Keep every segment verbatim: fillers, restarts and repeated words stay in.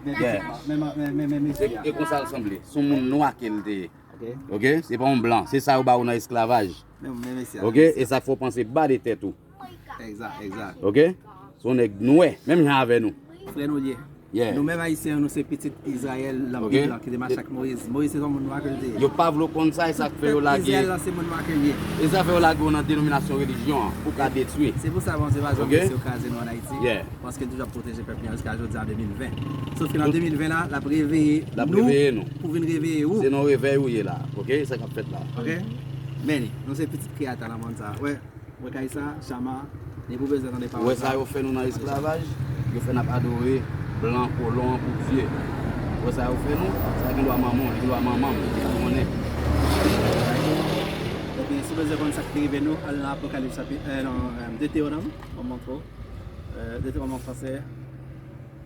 Men, men, men, men, men, men, mesye a. E konsa l sanble. Se yon moun nwa ke l te ye. Ok. Ok? Se pa yon blan. Se sa yo ba ou nan esklavaj. Men, men, mesye a, ok? Mesye a. E sa k fè w panse ba de tèt ou. Egzak, egzak. Ok? Se yon nèg nwè, menm jan avè nou. Frè nou l ye. Yeah. Nou menm Ayisyen, nou se pitit Izrayèl nan Bib la, ki te mache ak Moyiz. Moyiz se yon moun nwa ke l te ye. Yo pa vle w konn sa, e sa k fè yo lage. Pèp Izrayèl la, se moun nwa ke l ye. E sa fè yo lage w nan denominasyon relijyon an, pou ka detwi. Se pou sa Bondye pa janm lese yo kraze nou ann Ayiti. Yeah. Paske l toujou ap pwoteje pèp li an jiska jodi a de mil ven. Sof ke nan de mil ven la, l ap reveye nou pou vin reveye ou. Se nan revèy ou ye la, ok? Sa k ap fèt la. Ok? Men, nou se pitit Kreyatè nan monn sa. Wè, wè kay sa, Chama, depi w bezwen tande pawòl sa. Ou wè sa yo fè nou nan esklavaj? Yo fè n ap adore blan kolon an pou Dye. Ou wè sa yo fè nou? Sa gen dwa manman w, li gen dwa manman m, ou konnen. Ebyen, si w bezwen konn sa k te rive nou, al nan Apokalips chapi-, eh, nan, eh, Detewonòm, mwen montre w. Euh, Deutéronome en français.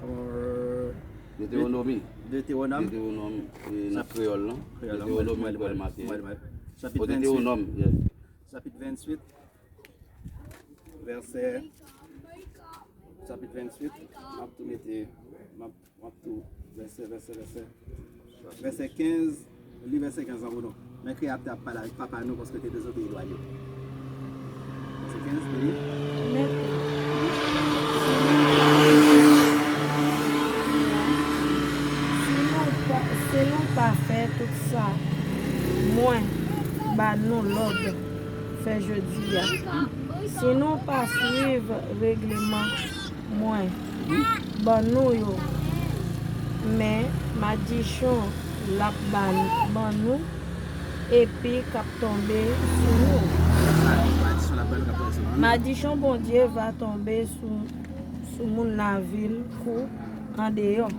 Euh, Detewonòmi. Deutéronome. Detewonòm, e nan kreyòl lan. Kreyòl lan, Detewonòmi, mwen, mwen, mwen, mwen. Chapit venntuit. Detewonòm, yeah. Chapit venntuit, vèsè, chapit venntuit, m ap tou mete, m ap M ap tou, vèsè, vèsè, vèsè. Vèsè kenz, li vèsè kenz lan pou nou. Men Kreyatè ap pale avèk papa nou paske te dezobeyi lwa l yo. Vèsè kenz, li li. Men, si nou pa, si nou pa fè tout sa mwen ba nou lòd fè jodi a, si nou pa swiv regleman mwen ban nou yo, men madichon l ap ban, ban nou, epi k ap tonbe sou nou. Madichon l ap ban nou k ap tonbe sou nou. Madichon Bondye va tonbe sou, sou moun lavil kou andeyò.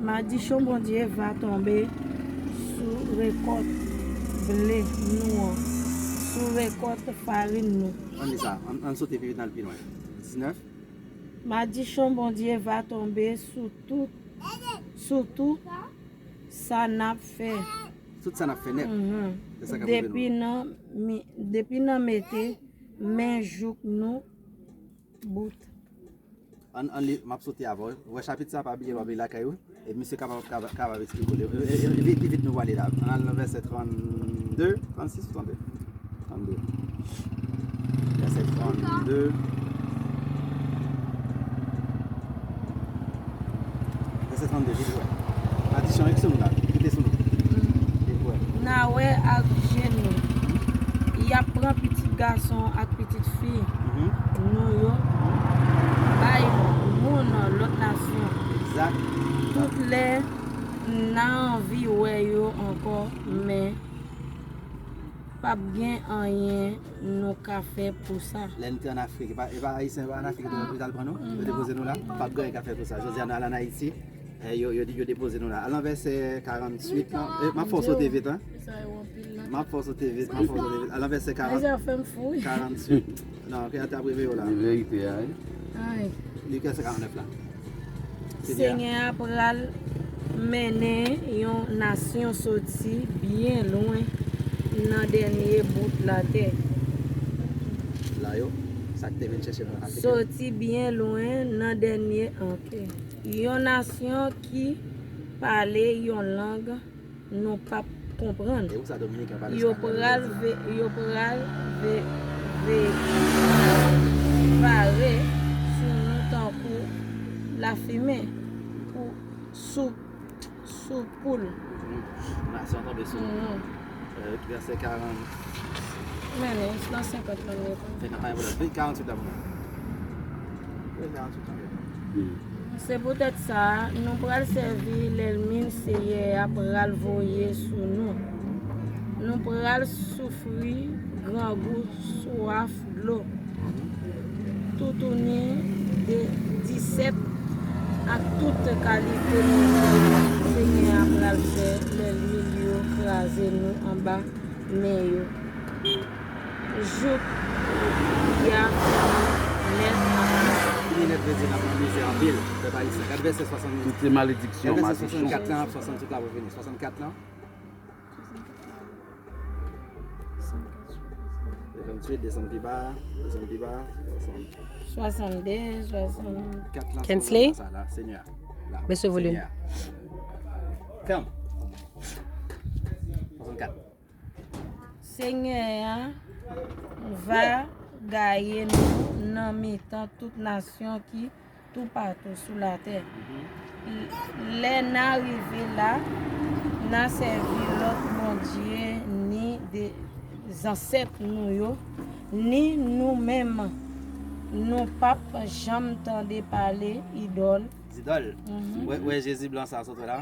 Madichon Bondye va tonbe sou rekòt ble nou an, sou rekòt farin nou. Ann li sa, ann, ann sote pi vit, n al pi lwen. Diznèf. Madichon Bondye va tonbe sou tout, sou tout sa n ap fè. Tout sa n ap fè nèt. Mhm. Se sa k ap rive nou. Depi nan mi-, depi nan mete men jouk nou bout. Ann, ann li, m ap sote avè w. Ou wè chapit sa, pa bliye, pa bliye lakay ou. E misye kapab, kapab, kapab eksplike w li. E, e, e, pi vit nou prale la. Ann al nan vèsè trannde, trannsis ou trannde? Trannde. Vèsè trannde. Vèsè trannde, vin wè. Madichon an ki sou nou la, ki te sou nou. Vin wè. N a wè ak je nou. Y ap pran pitit gason ak pitit fi nou yo bay moun lòt nasyon. Egzak. Tout lè n a anvi wè yo ankò, men p ap gen anyen nou ka fè pou sa. Lè n te ann Afrik, e pa, e pa Ayisyen, e pa ann Afrik yo te al pran nou, yo depoze nou la, p ap gen anyen ka fè pou sa. Jodi a, n al ann Ayiti, eh, yo, yo, yo depoze nou la. Al nan vèsè karanntuit lan. Eh, m ap fè w sote vit, hein. M ap fè w sote vit, m ap fè w sote vit. Al nan vèsè karant, karanntuit. Non, Kreyatè ap reveye w la. Li verite a, wi. Li vèsè karannèf la. Senyè a pral mennen yon nasyon soti byen lwen nan dènye bout latè. La yo, sa k te vin chèche nou an Afrik yo. Soti byen lwen nan dènye, ok. Yon nasyon ki pale yon lang nou p ap konprann. E ou sa Dominiken pale espanyòl yo di? Yo pral ve-, yo pral ve-, ve-, vare sou nou tankou lafimen pou sou, sou poul. Mhm. Nasyon tonbe sou nou. Mhm. Euh, vèsè karant. Men, nan senkant lan, men. Senkant lan, karanntuit la pou nou. Wi, karanntuit lan. Se poutèt sa, nou pral sèvi lènmi Senyè a pral voye sou nou. Nou pral soufri grangou, swaf dlo, toutouni de disèt ak tout kalite mizè Senyè a pral fè lènmi l yo kraze nou anba men yo. Jouk y a fini nèt. Fini nèt vle di n ap nan mizè anpil, pèp ayisyen. Gad vèsè swasannkat. Tout se malediksyon, madichon. Gad vèsè swasannkat lan, swasannkat la pou fini. Swasannkat lan. Swasannkat, swasannkat. Desann pi ba, desann pi ba, swasannkat. Swasannde, swasannkat. Kensley? Sa la, Senyè. Bese volim. Fèm. Swasannkat. Senyè a va gaye nou nan mitan tout nasyon ki toupatou sou latè. Lè n a rive la, n a sèvi lòt bondye ni de zansèt nou yo, ni nou menm. Nou p ap janm tande pale idòl. Zidòl. Wè, wè Jezi blan sa sot wè la?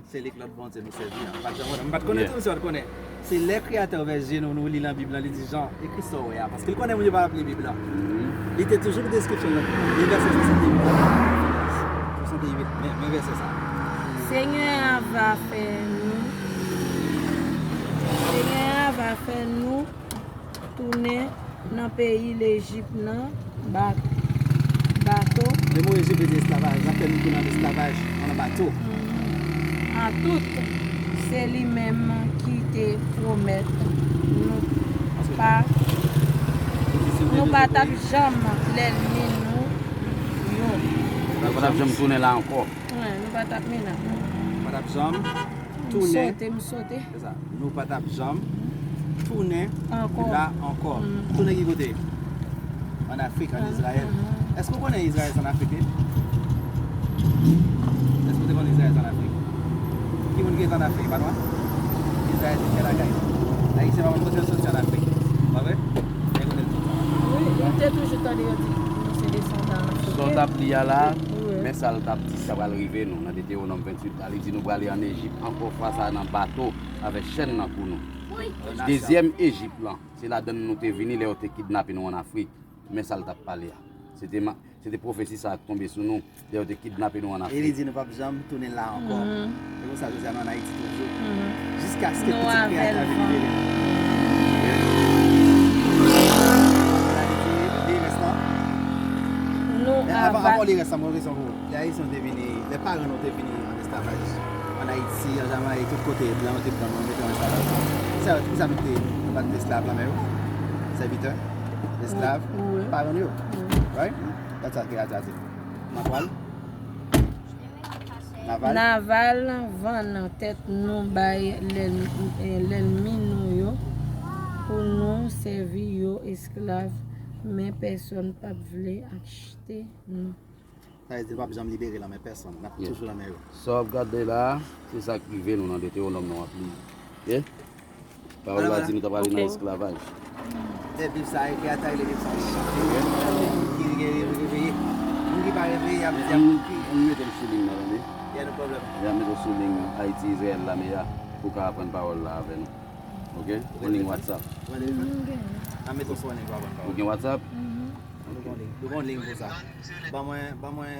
Se li k lòt bondye nou sèvi an. M pa t janm konnen. M pa t konnen tou misye pa t konnen. Se lè Kreyatè ouvè je nou, nou li nan Bib lan, li di Jan, ekri sa w wè a. Paske li konnen moun yo pa t ap li Bib lan. Li te toujou gen deskripsyon nan vèsè swasannde uit la. Swasannde uit, men, men vèsè sa. Senyè a va fè nou, Senyè a va fè nou tounen nan peyi Lejip nan ba, bato. Le mo Ejip vle di esklavaj. L ap fè nou tounen an esklavaj, nan bato. An tout, se li menm ki te pwomèt nou pa, nou pa t ap janm lènmi nou yo. Nou pa t ap janm tounen la ankò. Nou pa t ap mennen. Nou pa t ap janm tounen. M sote, m sote. Se sa. Nou pa t ap janm tounen la ankò. Tounen ki kote? Ann Afrik, ann Izrayèl. Èske w konnen Izrayèl se ann Afrik li ye? Èske w te konn Izrayèl se ann Afrik? Ki moun ki rete ann Afrik, pa nou? Izrayèl se tè lakay nou. Ayisyen pa konn kote yo soti ann Afrik. Pa vre? Men kote l soti ann Afrik. Wi, m te toujou tande yo di nou se desandan afriken. Sa w t ap li a la, men sa l t ap di, sa pral rive nou nan Detewonòm venntuit la. Li di nou prale ann Ejip ankò, fwa sa a nan bato avèk chèn nan kou nou. Dezyèm Ejip lan, se ladann nou te vini lè yo te kidnape nou ann Afrik. Men sa l t ap pale a. Se te, se te pwofesi sa a k tonbe sou nou lè yo te kidnape nou ann Afrik. E li di nou p ap janm tounen la ankò. Se konsa jodi a nou ann Ayiti toujou. Jiskaske pitit Kreyatè a vin libere nou. Nou avan, avan w li rès la, mwen yon kesyon pou ou. Lè Ayisyen te vini, lè paran nou te vini an esklavaj, ann Ayiti, an Jamayik, tout kote, blan yo te pran nou, yo mete nou an esklavaj. Sa yo, poukisa nou te, nou pa t esklav lanmè yo? Sèvitè, esklav, paran nou yo. Right? That's what Kreyatè a di. N ap pral. Naval. Naval vann tèt nou bay lènmi nou yo pou nou sèvi yo esklav, men pèsonn p ap vle achte nou. Sa vle di nou p ap janm libere lanmè pèsonn. N ap toujou lanmè yo. Sa w ap gade la a, se sa k rive nou nan Detewonòm nan w ap li. Pawòl la di nou ta prale nan esklavaj. Lè Bib sa a ekri a, ta rele Bib sa a chante. Moun ki reveye, moun ki pa reveye, y ap di a moun ki. Ann mete l sou liy nan, tande. Y a no problem. Y a mete w sou liy nan, Ayiti Izrayèl Lame a, pou w ka aprann pawòl la avè nou. Oke? Yon liy WhatsApp. An mete w sou liy pou w aprann pawòl. Ou gen WhatsApp? Nou gen yon liy pou sa. Ban mwen, ban mwen.